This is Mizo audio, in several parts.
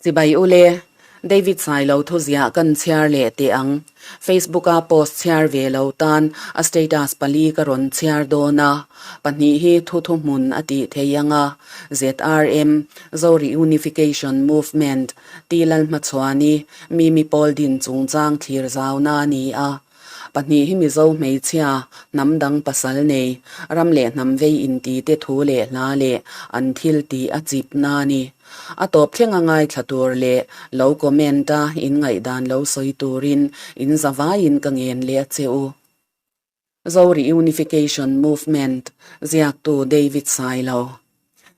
Chibai ule, David Sailo thuziah kan chhiar leh teh ang. Facebook a post chhiar ve lo tan a status pali ka rawn chhiar dawn a, pahnih hi thu thuhmun a tih thei ang a, ZRM, Zo Reunification Movement, ti Lalhmachhuani, Mimi Pawl din chungchang thlir zauna a ni a. Pahnih hi Mizo hmeichhia, hnam dang pasal nei, ram leh hnam vei inti te thu leh hla leh an thil tih a chip na a ni. A tawp thleng a ngaithla tur leh lo comment a in ngaihdan lo sawi turin in zavaiin ka ngen leh a che u. Zo Reunification Movement ziaktu David Sailo.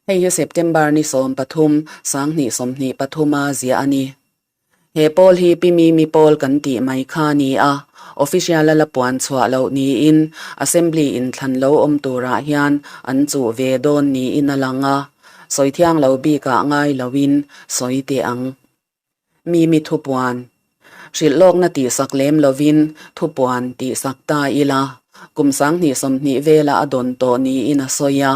Hei hi September ni 13, 2023 a ziah a ni. He pawl hi Pi Mimi pawl kan tih mai kha a ni a, official a la puan chhuah loh niin Assembly inthlan lo awm turah hian an chuh ve dawn niin a lang a, sawi thiang lo bikah ngai loin sawi teh ang. Mimi thupuan. Hrilh lawkna tihsak lem lovin thupuan tihsak ta ila, kum 2020 vela a dawn tawh niin a sawi a.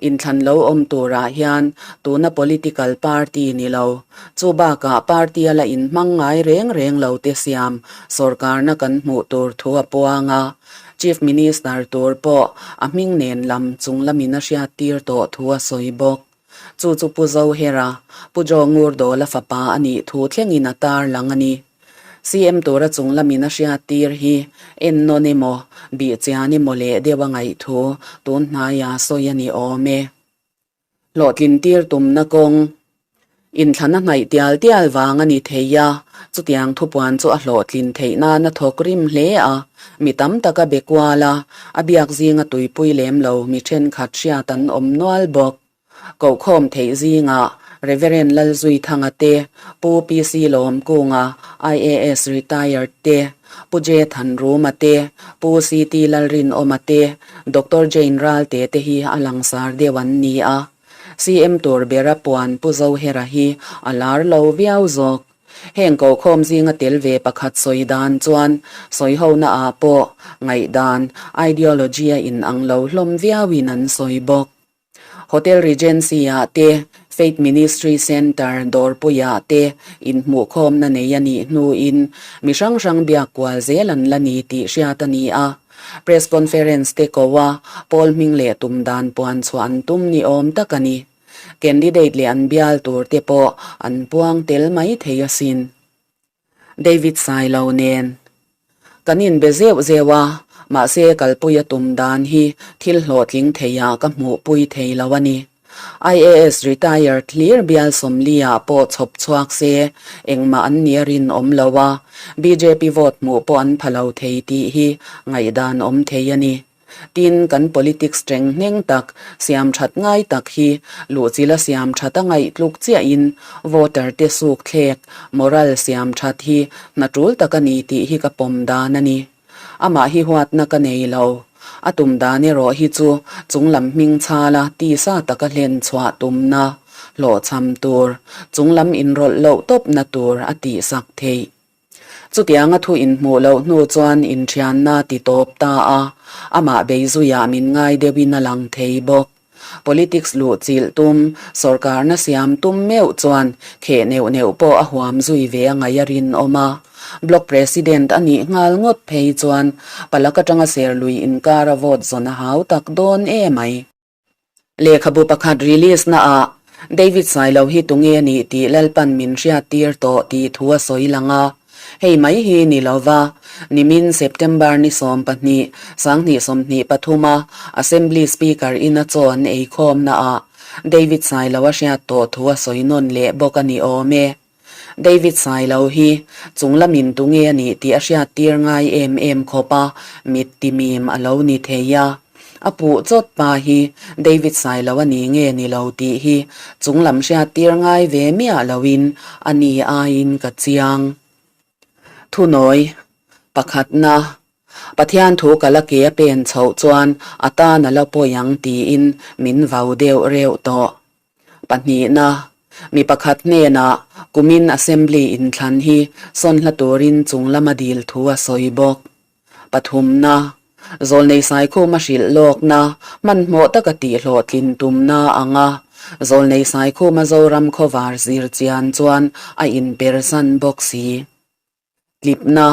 Inthlan lo awm turah hian tuna political party ni lo, chu bakah party a la inhmang ngai reng reng lo te siam sorkarna kan hmuh tur thu a puang a, Chief Minister tur pawh a hming nen lam chung lamin a hriattir tawh thu a sawi bawk. Chu chu Pu Zohera, Pu Joe Ngurdawla fapa a nih thu thlengin a tarlang a ni. CM tura chung lamin a hriattir hi ennawn emaw, bihchian emaw leh deuh a ngaih thu tun hnaia sawi a ni awm e. Hlawhtlin tir tumna kawng inthlan a hnaih tial tial vang a ni thei a, chutiang thupuan chu a hlawhtlin theih nan a thawk rim hle a, mi tam tak a be kual a, a biak zinga tuipui lem lo mi thenkhat hriat an awm nual bawk. Kohkhawm theih zingah Reverend Lalzuithanga te, Pu PC Lawmkunga, IAS Retired te, Pu J Thanruma te, Pu CT Lalrinawma te, Doctor Jane Ralte te hi a langsar deuh an ni a. CM tur bera puan Pu Zohera hi a lar lo viau zawk. Heng kohkhawm zinga tel ve pakhat sawi dan chuan sawihona ah pawh ngaihdan, ideology, a inang lo hlawm viauin an sawi bawk. Hotel Regency-ah te, Faith Ministry Centre Dawrpuiah te inhmuhkhawmna nei a nih hnuin mi hrang hrang biak kual zel an la ni tih hriat a ni a. Press conference te ko a, pawl hming leh tum dan puan chhuah an tum ni awm tak a ni. Candidate leh an bial tur te pawh an puang tel mai thei asin. David Sailo nen kan inbe zeuh zeuh a, mahse kalpuia tum dan hi thil hlawhtling theiah ka hmuhpui thei lo a ni. IAS retired hlir bial sawmliah pawh chhawp chhuak se engmah an nia rinawm lo a, bjp vote hmuh pawh an pha lo thei tih hi ngaihdan awm thei a ni. Tin, kan politics ṭeng hneng tak, siam ṭhat ngai tak hi luhchila siam ṭhat a ngaih tluk chiahin voter te suk thlek, moral siam ṭhat hi hna ṭul tak a ni tih hi ka pawm dan a ni. Amah hi huatna ka nei lo. A tum dan erawh hi chu chunglam hming chhala tisa taka hlen chhuah tumna, hlawhchham tur, chunglam inrawlh loh tawpna tur a tihsak theih. Chutianga thu inhmuh loh hnu chuan inthianna ti tawp ta a, amah beizuiah min ngai deuhin a lang thei bawk. Politics luh chilh tum, sawrkarna siam tum meuh chuan kheh neuh neuh pawh a huam zui ve a ngaih a rinawm a. Block President a nih nghal ngawt phei chuan palak atanga serlui inkara vote zawn a hau tak dawn emai. Lehkhabu pakhat release na ah David Sailo hi tunge a nih tih Lalpan min hriattir tawh tih thu a sawi lang a. Hei mai hi ni lova, nimin September ni 12, 2023 a Assembly Speaker in a chaw an eikhawm na ah David Sailo a hriat tawh thu a sawi nawn leh bawk a ni awm e. David Sailo hi chunglamin tunge a nih tih a hriattir ngai em em khawp a, mit timim a lo ni thei a. A puh chawt pa hi David Sailo a ni nge ni lo tih hi chunglam hriattir ngai ve miah loin a ni aiin ka chiang. Thunawi pakhatna, Pathian thu ka la ke a pen chhoh chuan a tan a la pawi ang tiin min vau deuh reuh tawh. Pahnihna. Mi pakhat hnenah kumin Assembly inthlan hi sawn hla turin chung lama dil thu a sawi bawk. Pathumna, Zawlnei Saikhuma hrilh lawkna hmanhmawh taka tihhlawhtlin tumna anga Zawlnei Saikhuma Zoram khawvar zir chian chuan a inpersan bawk si. Tlipna,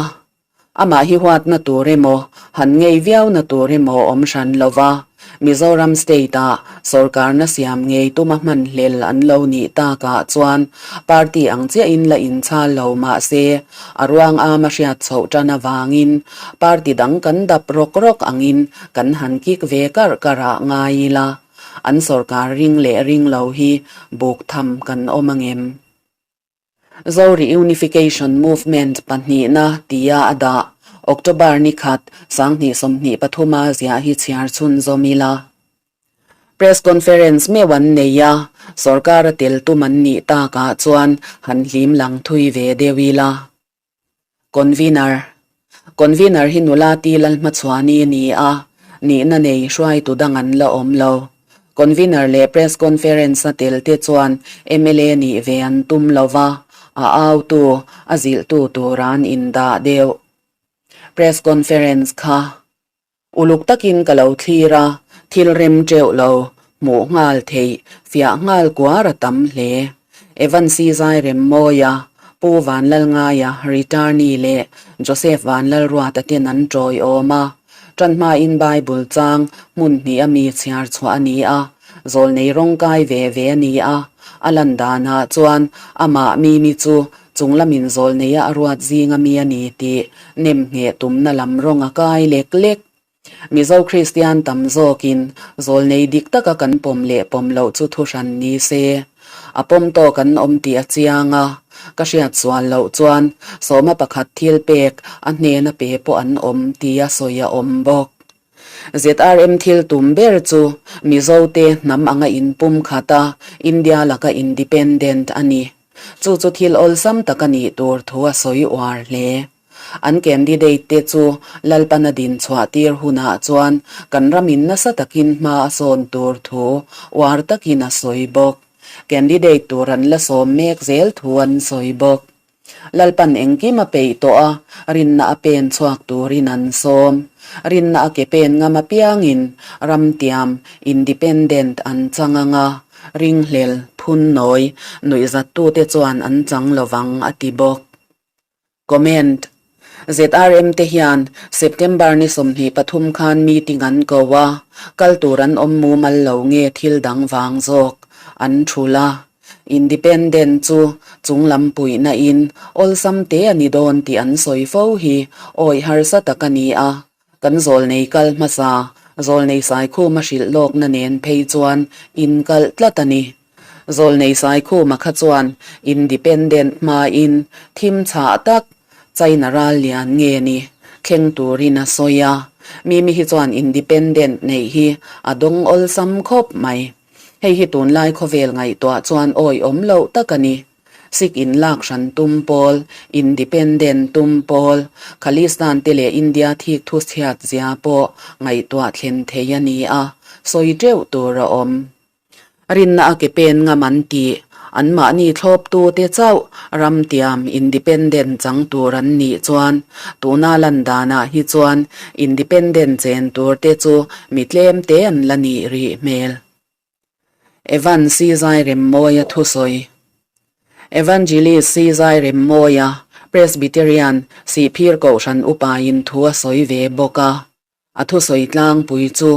Amah hi huatna tur emaw, han ngei viauna tur emaw awm hran lo va, Mizoram State-ah sawrkarna siam ngei tuma hman hlel an lo nih takah chuan party ang chiahin la inchhal lo mah se, a ruang ama hriat chhoh tan avangin party dang kan dap rawk rawk angin kan han kik ve karh karh ah ngai ila, an sawrkar ring leh ring lo hi buk tham kan awm angem? Zo Reunification Movement pahnihna tia a dah. October ni khat, 2023 a ziah hi chhiar chhunzawm ila. Press Conference meuh an nei a, sorkar a tel tum an nih takah chuan han hlim lang thui ve deuh ila. Convener Convener hi nula ti Lalhmachhuani a ni a, nihna nei hruaitu dang an la awm lo. Convener leh Press Conference a tel te chuan mla nih ve an tum lo va, a autu, a zilhtu tura an indah deuh. Press Conference kha Uluk takin ka lo thlir a, thil rem teuh lo, hmuh nghal theih, fiah nghal kuar a tam hle. Evan C. Zairemmawia, Pu Vanlalngaia, Returnee leh Joseph Vanlalruata ten an tawiawm a. Tan hmain Bible chang hmun hnih a mi chhiar chhuah a ni a, zawlnei rawngkai ve ve a ni a. A lan danah chuan amah Mimi chu Chung lamin zawlneia a ruat zinga mi a ni tih nemngheh tumna lam rawng a kai lek lek. Mizo Kristian tam zawkin zawlnei dik taka kan pawm leh pawm loh chu thuhran ni se. A pawm tawk an awm tih a chiang a, ka hriat sual loh chuan sawma pakhat thil pek a hnena pe pawh an awm tia sawi a awm bawk. ZRM thil tum ber chu Mizote hnam anga inpum khat a, India laka independent a ni. Chu chu thil awlsam tak a nih tur thu a sawi uar hle. An candidate te chu Lalpana din chhuah tir hunah chuan kan ramin nasa takin hma a sawn tur thu uar takin a sawi bawk. Candidate tur an la sawm mek zel thu an sawi bawk. Lalpan engkim a peih tawh a, rinna a pen chhuak turin an sawm. Rinna a ke pen ngam apiangin ramtiam, independent, an chang ang a, ringhlel, phunnawi, nuihzattute chuan an chang lovang a ti bawk. Comment, ZRM te hian September ni 23 khan meeting an ko a, kal tur an awm mumal lo nge thil dang vang zawk an thul a. Independent chu chunglam puihna in awlsam te a ni dawn tih an sawi fo hi awih harsa tak a ni a, kan zawlnei kal hmasa, zawlnei Saikhuma hrilh lawkna nen phei chuan inkalh tlat a ni. Zawlnei Saikhuma kha chuan Independent hmain thim chhah tak China ral lian nge ni thleng turin a sawi a, Mimi hi chuan Independent neih hi a dawng awlsam khawp mai. Hei hi tunlai khawvel ngaihtuah chuan awihawm loh tak a ni. Sikh in lak hran tum pawl, independent tum pawl, Khalistan te leh India thik thu chhiat zia pawh ngaihtuah thlen thei a ni a, sawi teuh tur a awm. Rinna a ke pen ngam an tih, anmahni thlawptu te chauh ramtiam independent chang tur an nih chuan tuna lan danah hi chuan independent chen tur te chu Mi tlem te an la nih rih hmel. Evan Sizai Remmawia thusawi Evangelist Sizai Remmawia, Presbyterian, Sihphir Kohhran upain thu a sawi ve bawk a. A thusawi tlangpui chu,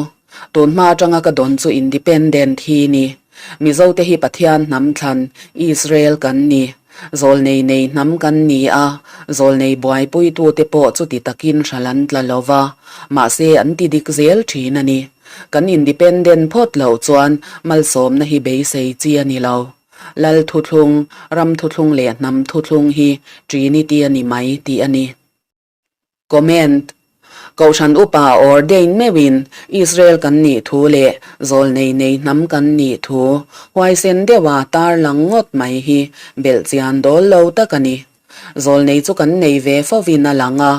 Tun hma atanga ka dawn chu independent hi ni. Mizote hi Pathian hnam thlan, Israel kan ni. Zawlnei nei hnam kan ni a, zawlnei buaipuitute pawh chuti takin hral an tla lo va, mahse an ti dik zel thin a ni. Kan independent phawt loh chuan malsawmna hi beisei chi a ni lo. Lal thuthlung, ram thuthlung leh hnam thuthlung hi Trinity a ni mai tih a ni. Comment, Kohhran upa ordain meuhin Israel kan nih thu leh zawlnei nei hnam kan nih thu huaisen deuha tarlang ngawt mai hi belhchian dawl lo tak a ni. Zawlnei chu kan nei ve fovin a lang a,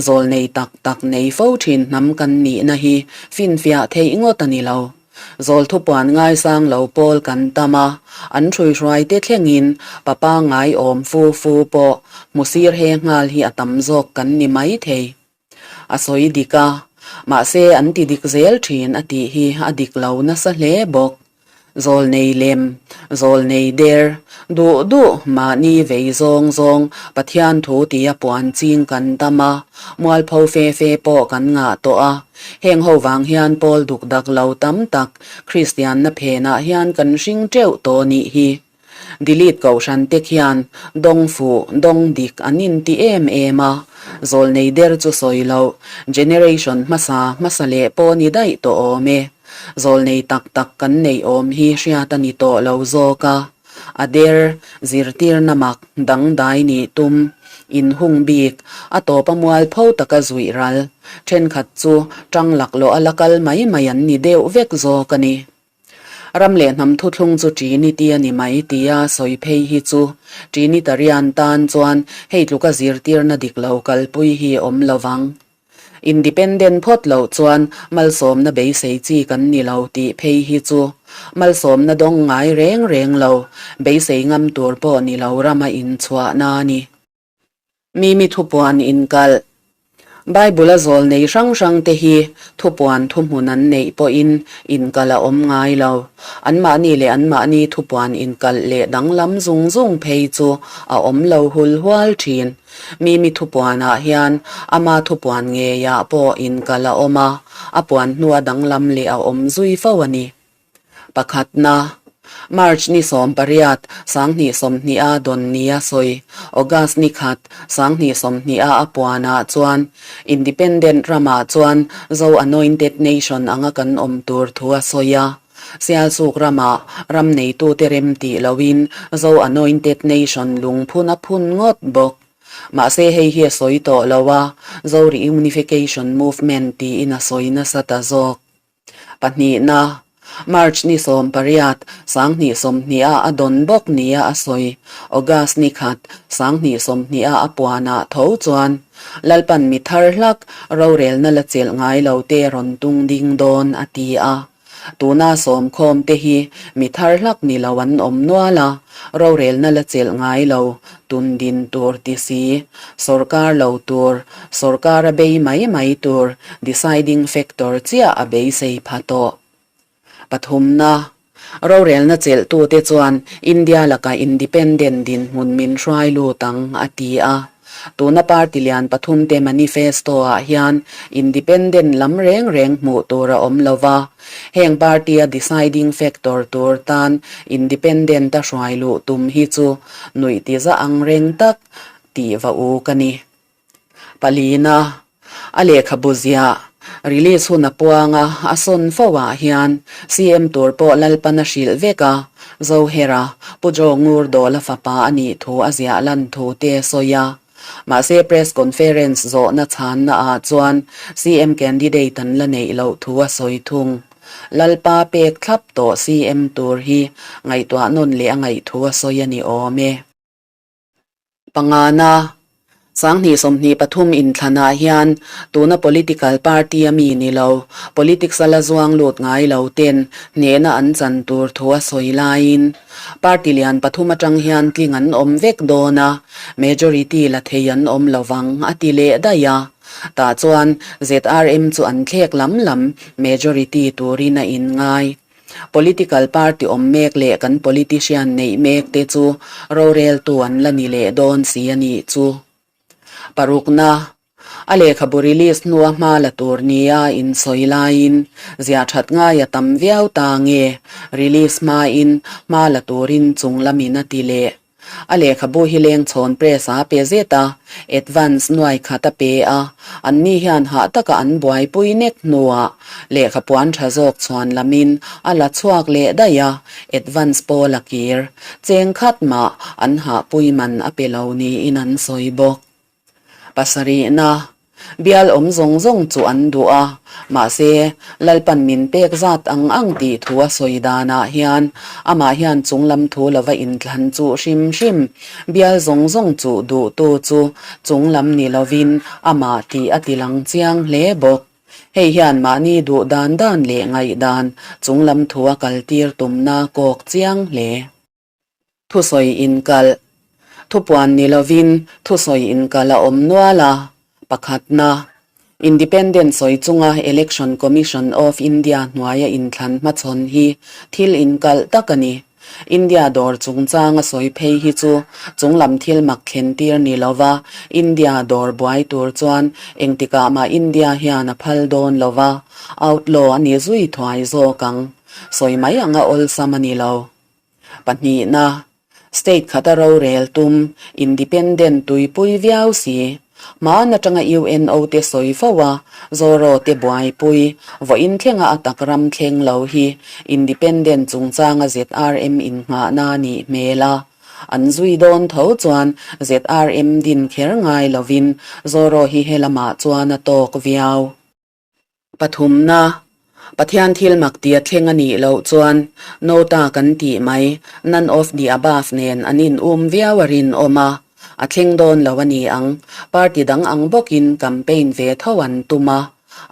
zawlnei tak tak nei fo thin hnam kan nihna hi finfiah theih ngawt a ni lo. Zawl thupuan ngaisang lo pawl kan tam a, an hruihruaite thlengin pa pangngai awm fu fu pawh hmu sir he nghal hi a tam zawk kan ni mai thei. A sawi dik a, mahse an ti dik zel thin a tih hi a dik lo nasa hle bawk. Zawlnei lem, zawlnei der, duh duh mahni vei zawng zawng Pathian thu tia puan ching kan tam a, mualpho fe fe pawh kan ngah tawh a. Heng ho vang hian pawl duk dak lo tam tak Kristianna phenah hian kan hring teuh tawh nih hi. Delete Kohhran te khian dawng fuh, dawng dik an inti em em a, zawlnei der chu sawi loh, generation hmasa hmasa leh pawh ni daih tawh awm e. Zawlnei tak tak kan neih awm hi hriat a ni tawh lo zawk a, a der, zirtirna mak, dangdai nih tum, inhung bik, a tawp a mualpho taka zuih ral, thenkhat chu tang laklawh a la kal mai mai an ni deuh vek zawk a ni. Ram leh hnam thuthlung chu Trinity a ni mai tia sawi phei hi chu Trinitarian tan chuan hei tluka zirtirna dik lo kalpui hi awm lo vang. Independent phawt loh chuan malsawmna beisei chi kan ni lo tih phei hi chu malsawmna dawng ngai reng reng lo beisei ngam tur pawh ni lo rama inchhuahna a ni. Mimi thupuan inkalh. Bible-a zawl nei hrang hrangte hi thupuan thuhmun an neih pawhin inkalh a awm ngai lo. Anmahni leh anmahni thupuan inkalh leh danglam zung zung phei chu a awm lo hul hual thin. Mimi thupuanah hian ama thupuan ngeiah pawh inkalh a awm a, a puan hnua danglam leh a awm zui fo a ni. Pakhatna, March ni 18, 2020 a dawn nia sawi, August ni khat, 2020 a a puanah chuan Independent ramah chuan Zo Anointed Nation anga kan awm tur thu a sawi a. Sialsuk ramah ram neitute rem tih loin Zo Anointed Nation lungphun a phun ngawt bawk. Mahse hei hi a sawi tawh lo a, Zo Reunification Movement tiin a sawi nasa ta zawk. Pahnihna, March ni 18, 2020 a a dawn bawk nia a sawi. August ni khat, 2020 a a puanah tho chuan Lalpan mi thar hlak rorelna la chelh ngai lo te rawn tung ding dawn a ti a. Tuna sawmkhawm te hi mi thar hlak ni lo an awm nual a, rorelna la chelh ngai lo tun din tur ti si, sawrkar lo tur, sawrkar a bei mai mai tur deciding factor chiah a beisei pha tawh. Pathumna, rorelna chelhtute chuan India lakah independent dinhmun min hruai lut ang, a ti a. Tuna party lian pathumte manifesto-ah hian independent lam reng reng hmuh tur a awm lo va, heng party-a deciding factor tur tan independent-a hruai luh tum hi chu nuih ti za ang reng tak tih va u ka ni. Palina, a lehkhabu ziah release hun a puang a, a sawn fo ah hian CM tur pawh Lalpan a hrilh vek a, Zohera, Pu Joe Ngurdawla fapa a nih thu a ziah lan thu te a sawi a. Mahse press conference zawhna chhanna ah chuan CM candidate an la neih loh thu a sawi thung. Lalpa pek thlap tawh CM tur hi ngaihtuah nawn leh a ngaih thu a sawi a ni awm e. Pangana, 2023 inthlanah hian tuna political party a mi ni lo, politics a la zuang lut ngai lo ten hnehna an chan tur thu a sawi laiin party lian pathum atang hian tling an awm vek dawn a, majority la thei an awm lo vang a ti leh daih a. Tah chuan ZRM chu an thlek lam lam majority turin a inngai. Political party awm mek leh kan politician neih mek te chu roreltu an la ni leh dawn si a nih chu. Parukna, A lehkhabu release hnua hma la tur nia insawi laiin ziah that ngai a tam viau ta nge release hmain hma la turin chung lamin a ti leh. A lehkhabu hi lengchhawn press a pe zet a, advance nuai khat a pe a, anni hian hah taka an buaipui nek hnuah lehkhapuan tha zawk chhuan lamin a la chhuak leh daih a, advance pawl a kir. Cheng khat mah an hahpui man a pe lo niin an sawi bawk. Pasarihna, Bial awm zawng zawng chu an duh a, mahse, Lalpan min pek zat ang ang tih thu a sawi danah hian amah hian chunglam thu lova inthlan chuh hrim hrim, bial zawng zawng chuh duhtu chu chunglam ni lovin amah tih a ti lang chiang hle bawk. Hei hian mahni duh dan dan leh ngaihdan chunglam thua kaltir tumna kawk chiang hle. Thusawi inkalh. Thupuan ni lovin thusawi inkalh a awm nual a. Pakhatna, Independent sawi chunga Election Commission of India hnuaia inthlan hmachhawn hi thil inkalh tak a ni. India dawr chungchanga sawi phei hi chu chunglam thil mak thlen tir ni lova India dawr buai tur chuan engtikah mah India hian a phal dawn lova, outlaw a ni zui thuai zawk ang. Sawi mai anga awlsam a ni lo. Pahnihna, State khata rorel tum, independent tuipui viau si. Hmaan atanga UNO te sawi fo a, Zoro te buaipui, vawiin thlenga a tak ram thleng lo hi independent chungchanga ZRM innghahna a nih hmel a. An zui dawn tho chuan ZRM din kher ngai lovin Zoro hi helamah chuan a tawk viau. Pathumna, Pathian thil mak tia thleng a nih loh chuan Nota kan tih mai, none of the above nen an in um viau a rinawm a, a thleng dawn lo a ni ang. Party dang ang bawkin campaign ve tho an tum a,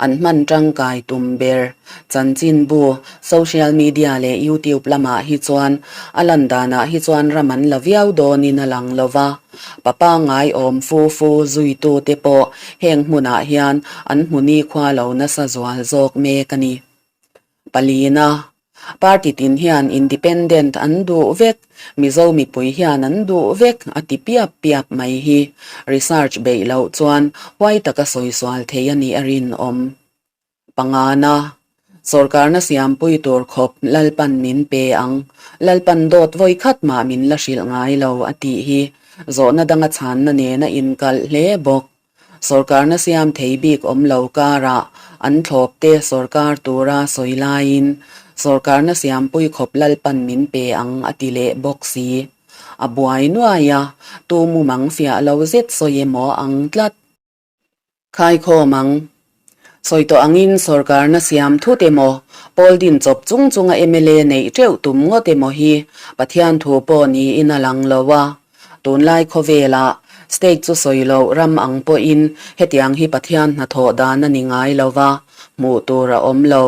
an hman tangkai tum ber. Chanchinbu, social media leh YouTube lamah hi chuan a lan danah hi chuan ram an la viau dawnin a lang lo va. Papa ngaiawm fu fu zuitute pawh heng hmunah hian an hmu nikhua lo nasa zual zawk mek a ni. Palina, Party tin hian independent an duh vek, Mizo mipui hian an duh vek a ti piap piap mai hi research beih loh chuan huai taka sawisual thei a nih a rinawm. Pangana, Sawrkarna siampui tur khawp Lalpan min pe ang, Lalpan dawt vawi khat mah min la hrilh ngai lo a tih hi zawhna danga chhanna nena inkalh hle bawk. Sawrkarna siam thei bik awm lo karah an thlawp te sawrkar tura sawi laiin sawrkarna siampui khawp Lalpan min pe ang a ti leh bawk si. A buai nuai a, tu mumang fiah lo zet sawi emaw ang tlat. Khaikhawm ang. Sawi tawh angin sorkarna siam thut emaw, pawl din chawp chung chunga mla neih teuh tum ngawt emaw hi Pathian thu pawh niin a lang lo a. Tunlai khawvelah state chu sawi loh ram ang pawhin hetiang hi Pathian hnathawh dan a ni ngai lo va, hmuh tur a awm lo.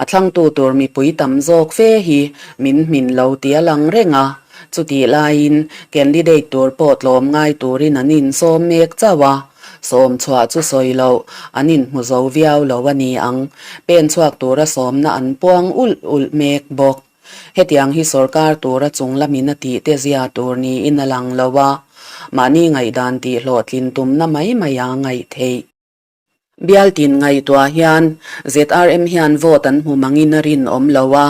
A thlangtu tur mipui tam zawk fe hi min hmin lo ti a lang reng a, chutih laiin candidate tur pawh tlawm ngai turin an insawm mek chauh a, sawm chhuah chu sawi loh an inhmu zo viau lo a ni ang, pen chhuak tura sawmna an puang ulh ulh mek bawk. Hetiang hi sorkar tura chung lamin a tih te zia tur niin a lang lo a, mahni ngaihdan tih hlawhtlin tumna mai mai a ngaih theih. Bialtin ngaihtuah hian ZRM hian vote an hmu mangin a rinawm lo a,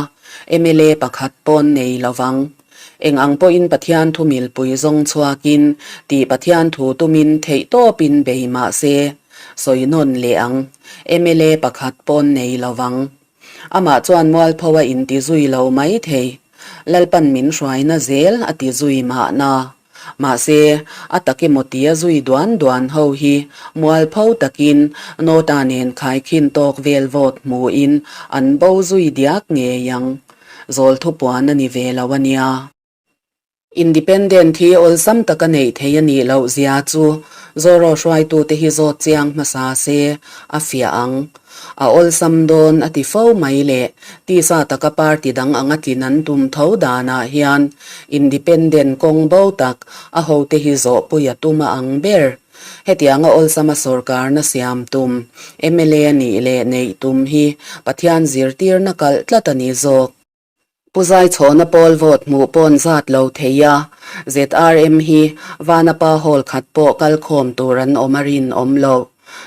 mla pakhat pawn nei lo vang. Eng ang pawhin Pathian thu milpui zawng chhuakin tih Pathian thu tumin theihtawpin bei mah se, sawi nawn leh ang. Mla pakhat pawn nei lo vang. Amah chuan mualpho a inti zui lo mai thei. Lalpan min hruaina zel a ti zui mahna. Mahse, a tak emaw tia zui duan duan ho hi mualpho takin Nota nen khaikhin tawk vel vote hmuhin an bo zui diak ngei ang. Zawl thupuan a ni ve lo a nia. Independent hi awlsam taka neih thei a nih loh zia chu Zoro hruaitute hi zawt chiang hmasa se a fiah ang. A awlsam dawn a ti fo mai le, tisa taka party dang anga tlin an tum tho danah hian independent kawng bo tak a hote hi zawhpui a tum a ang ber. Hetianga awlsama sawrkarna siam tum, mla nih leh neih tum hi Pathian zirtirna kalh tlat a ni zawk. Pu Zaichhawna pawl vote hmuh pawn zat lo thei a, ZRM hi Vanapa hall khat pawh kal khawm tur an awm a rinawm lo.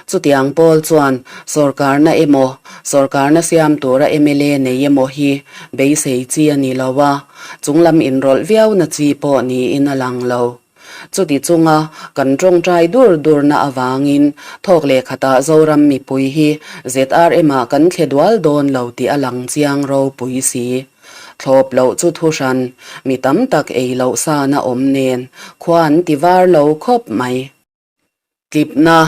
Chutiang pawl chuan sawrkarna emaw, sawrkarna siam tura mla nei emaw hi beisei chi a ni lo a, chunglam inrawlh viauna chi pawh niin a lang lo. Chuti chunga kan tawngtai dur durna avangin thawk leh khatah Zoram mipui hi ZRM-ah kan thle dual dawn lo tih a lang chiang ropui si. Thlawp loh chu thuhran mi tam tak ei loh sana awm nen khua an ti var lo khawp mai. Tlipna,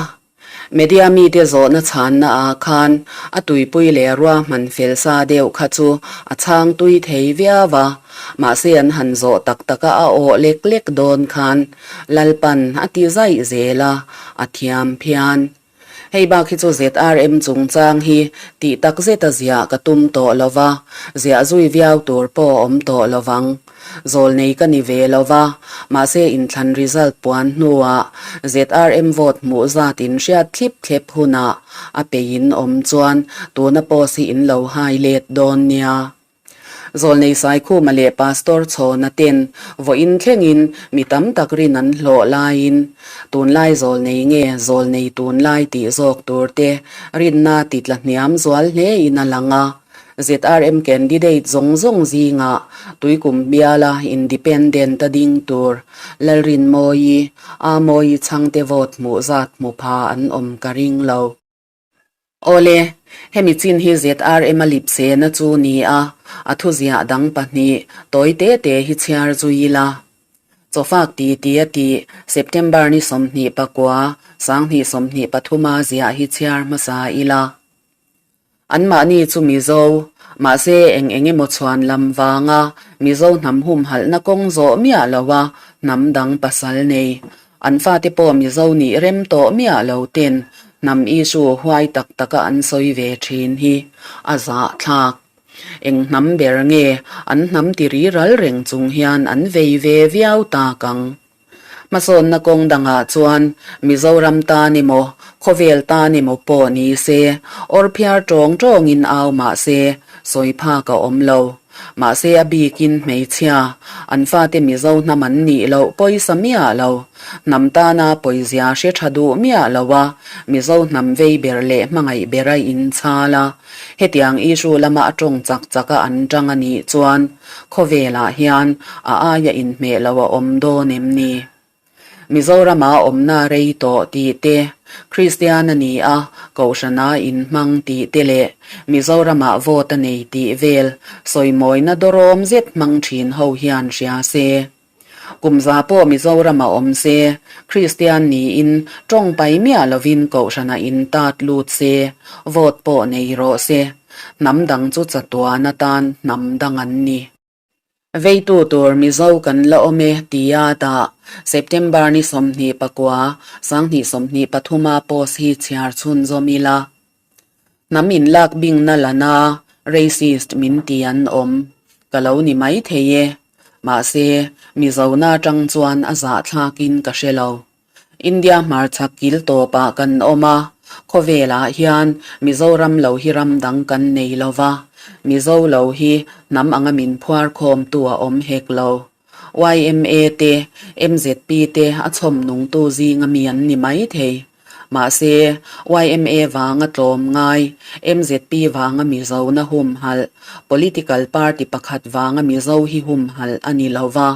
Media mite zawhna chhanna ah khan a tuipui leh ruahman fel sa deuh kha chu a chhang tui thei viau a, mahse an han zawh tak taka a awh lek lek dawn khan Lalpan a ti zaih zel a, a thiam phian. Hei bak hi chu ZRM chungchang hi tih tak zeta ziah ka tum tawh lo va, ziah zui viau tur pawh a awm tawh lo vang. Zawlnei ka ni ve lo va, mahse inthlan result puan hnuah ZRM vote hmuh zat in hriat thlip thlep hunah a peiin awm chuan tuna post hi in lo hai let dawn nia. Zawlnei Saikhuma leh Pastor Chhawna ten vawiin thlengin mi tam tak rin an hlawh laiin tunlai zawlnei nge zawlnei tunlai tih zawk tur te rinna ti tla hniam zual hlein a lang a. ZRM candidate zawng zawng zingah Tuikum biala Independent a ding tur Lalrinmawii, Amawii chhangte vote hmuh zat hmu pha an awm ka ring lo. Awle, hemi chin hi ZRM a lip sena chu ni a, a thuziah dang pahnih tawi te te hi chhiar zui ila. Chawfak ti ti a tih September ni 29, 2023 a ziah hi chhiar hmasa ila. Anmahni chu Mizo, mahse eng eng emaw chhuan lam vanga Mizo hnam humhalhna kawng zawh miah loa hnam dang pasal nei. An fate pawh Mizo nih rem tawh miah lo ten hnam issue huai tak taka an sawi ve thin hi a zahthlak. Eng hnam ber nge an hnam ti ri ral reng chung hian an vei ve viau tak ang. Hmasawnna kawng dangah chuan Mizoram tan emaw, khawvel tan emaw pawh ni se, awr phiar tawng tawngin au mah se, sawi phak a awm lo. Mahse a bikin hmeichhia, an fate Mizo hnam an nih loh pawisa miah lo. Hnam tana pawizia hre tha duh miah lo a, Mizo hnam vei ber leh hmangaih ber a inchhal a. Hetiang issue lama a tawng chak chak a an tang a nih chuan khawvelah hian a aia inhmeh lo a awm dawn em ni? Mizorama awmna rei tawh tih te, Kristian a ni a, Kohhrana inhmang tih te leh Mizoramah vote a nei tih vel sawimawina dawrawm zet hmang thin ho hian hria se. Kum za pawh Mizoram a awm se, Kristian niin tawng pai miah lovin Kohhranah in tat lut se, vote pawh nei rawh se. Hnam dang chu chatuan atan hnam dang an ni. Veitu tur Mizo kan la awm e tia dah September ni 29, 2023 a post hi chhiar chhunzawm ila. Hnam inlak bingna lana racist min ti an awm ka lo ni mai thei e. Mahse, Mizona atang chuan a zahthlakin ka hre lo. India hmarchhak kil tawpah kan awm a, khawvelah hian Mizoram lo hi ram dang kan nei lo va, Mizo lo hi hnam anga min phuar khawmtu a awm hek lo. Yma te, MZP te a chhawm nungtu zinga mi an ni mai thei. Mahse, yma vanga tlawm ngai, MZP vanga Mizona humhalh, political party pakhat vanga Mizo hi humhalh a ni lo va.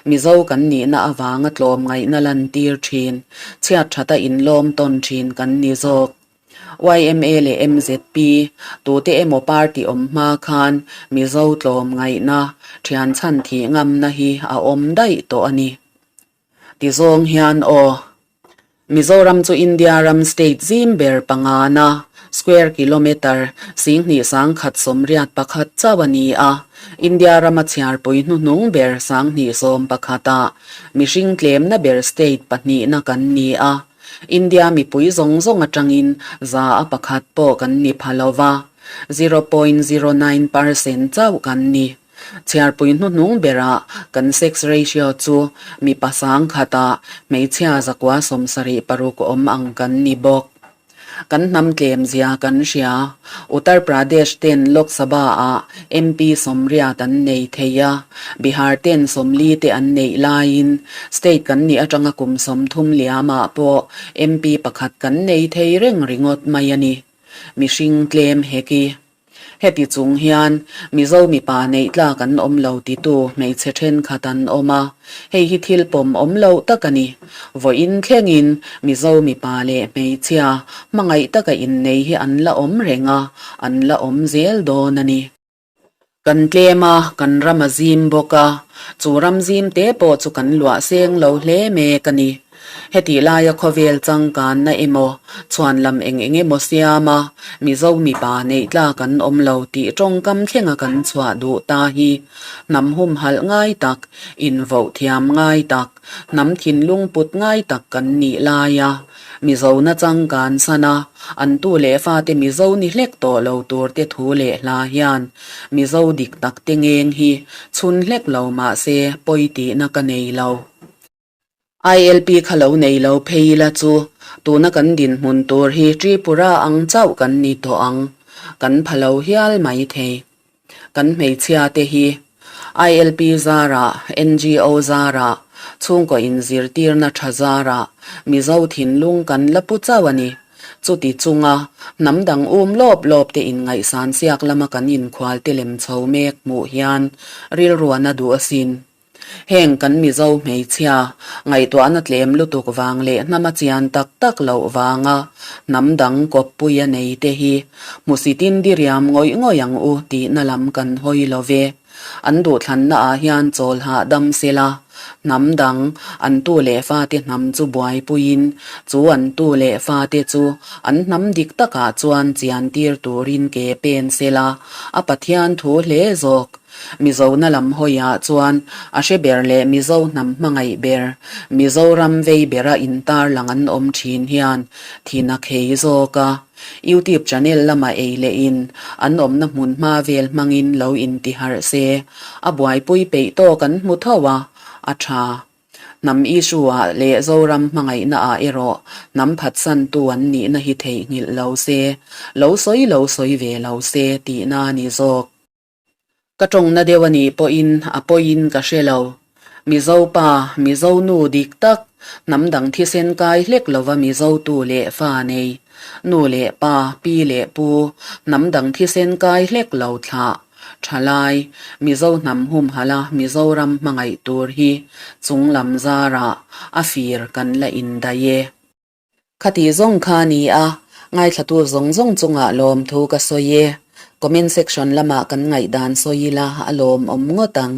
Mizo kan nihna avanga tlawm ngaihna lantir thin, chhiat thata inlawm tawn thin kan ni zawk. Yma leh MZP, tute emaw party awm hma khan Mizo tlawm ngaihna, thian chhan thih ngamna hi a awm daih tawh a ni. Ti zawng hian aw. Mizoram chu India ram state zim ber pangana, square kilometre, 2181 chauh a ni a. India rama chhiarpui hnuhnung ber 2011 ah mihring tlemna ber state pahnihna kan ni a. India mipui zawng zawng atangin za a pakhat pawh kan ni pha lo va, 0.09% chauh kan ni. Chhiarpui hnuhnung berah kan sex ratio chu mipa sangkhatah hmeichhia zakua 76 awm ang kan ni bawk. Kan hnam tlem zia kan hria. Uttar Pradesh ten Lok Sabha ah MP 80 an nei thei a, Bihar ten 40 te an neih laiin state kan nih atanga kum 30 liamah pawh MP pakhat kan nei thei reng ringawt mai a ni. Mihring tlem hek i. Heti chung hian Mizo mipa neih tlak an awm lo titu hmeichhe thenkhat an awm a, hei hi thil pawm awm loh tak a ni. Vawiin thlengin Mizo mipa leh hmeichhia hmangaih taka innei hi an la awm reng a, an la awm zel dawn a ni. Kan tlem a, kan ram a zim bawk a, chu ram zim te pawh chu kan luah seng lo hle mek a ni. Hetih laia khawvel changkanna emaw, chhuanlam eng eng emaw siama Mizo mipa neih tlak an awm lo tih tawngkam thlenga kan chhuah duh ta hi hnam humhalh ngai tak, invoh thiam ngai tak, hnam thinlung put ngai tak kan nih laia Mizona changkan sana an tu leh fate Mizo ni hlek tawh lo tur te thu leh hla hian Mizo dik tak te ngeng hi chhun hlek lo mahse pawi tihna ka nei lo. ILP kha lo nei lo phei ila chu tuna kan dinhmun tur hi Tripura ang chauh kan ni tawh ang. Kan pha lo hial mai thei. Kan hmeichhia te hi ILP zarah, NGO zarah, chhungkaw inzirtirna tha zarah Mizo thinlung kan la pu chauh a ni. Chuti chunga hnam dang um lawp lawp te inngaihsan siak lama kan inkhual te lem chho mek hmuh hian rilruana duh asin. Heng kan Mizo hmeichhia ngaihtuahna tlem lutuk vang leh hnama chian tak tak loh vanga hnam dang kawppui a nei te hi hmusitin diriam ngawih ngawih ang u tihna lam kan hawi lo ve. An duhthlanna ah hian chawl hahdam sela, hnam dang an tu leh fate hnam chu buaipuiin chu an tu leh fate chu an hnam dik takah chuan chian tir turin ke pen sela a Pathian thu hle zawk. Mizona lam hawiah chuan a hre ber leh Mizo hnam hmangaih ber, Mizoram vei bera intarlang an awm thin hian thin a khei zawk a. YouTube channel lama ei leh in an awmna hmun hma vel hmangin lo intiharh se, a buaipui peih tawk an hmu tho a, a tha. Hnam issue-ah leh Zoram hmangaihna-ah erawh hnam phatsantu an nihna hi theihnghilh lo se, lo sawi lo sawi ve lo se tihna a ni zawk. Ka tawngna deuh a nih pawhin a pawiin ka hre lo. Mizo pa, Mizo nu dik tak, hnam dang thisen kai hlek lova Mizo tu leh fa nei, nu leh pa, pi leh pu, hnam dang thisen kai hlek lo thlah, thalai, Mizo hnam humhalh a Mizoram hmangaih tur hi chunglam zarah a fir kan la indaih e. Khati zawng kha a ni a, ngaithlatu zawng zawng chungah lawmthu ka sawi e. Comment section lamah kan ngaihdan sawi ila a lawmawm ngawt ang.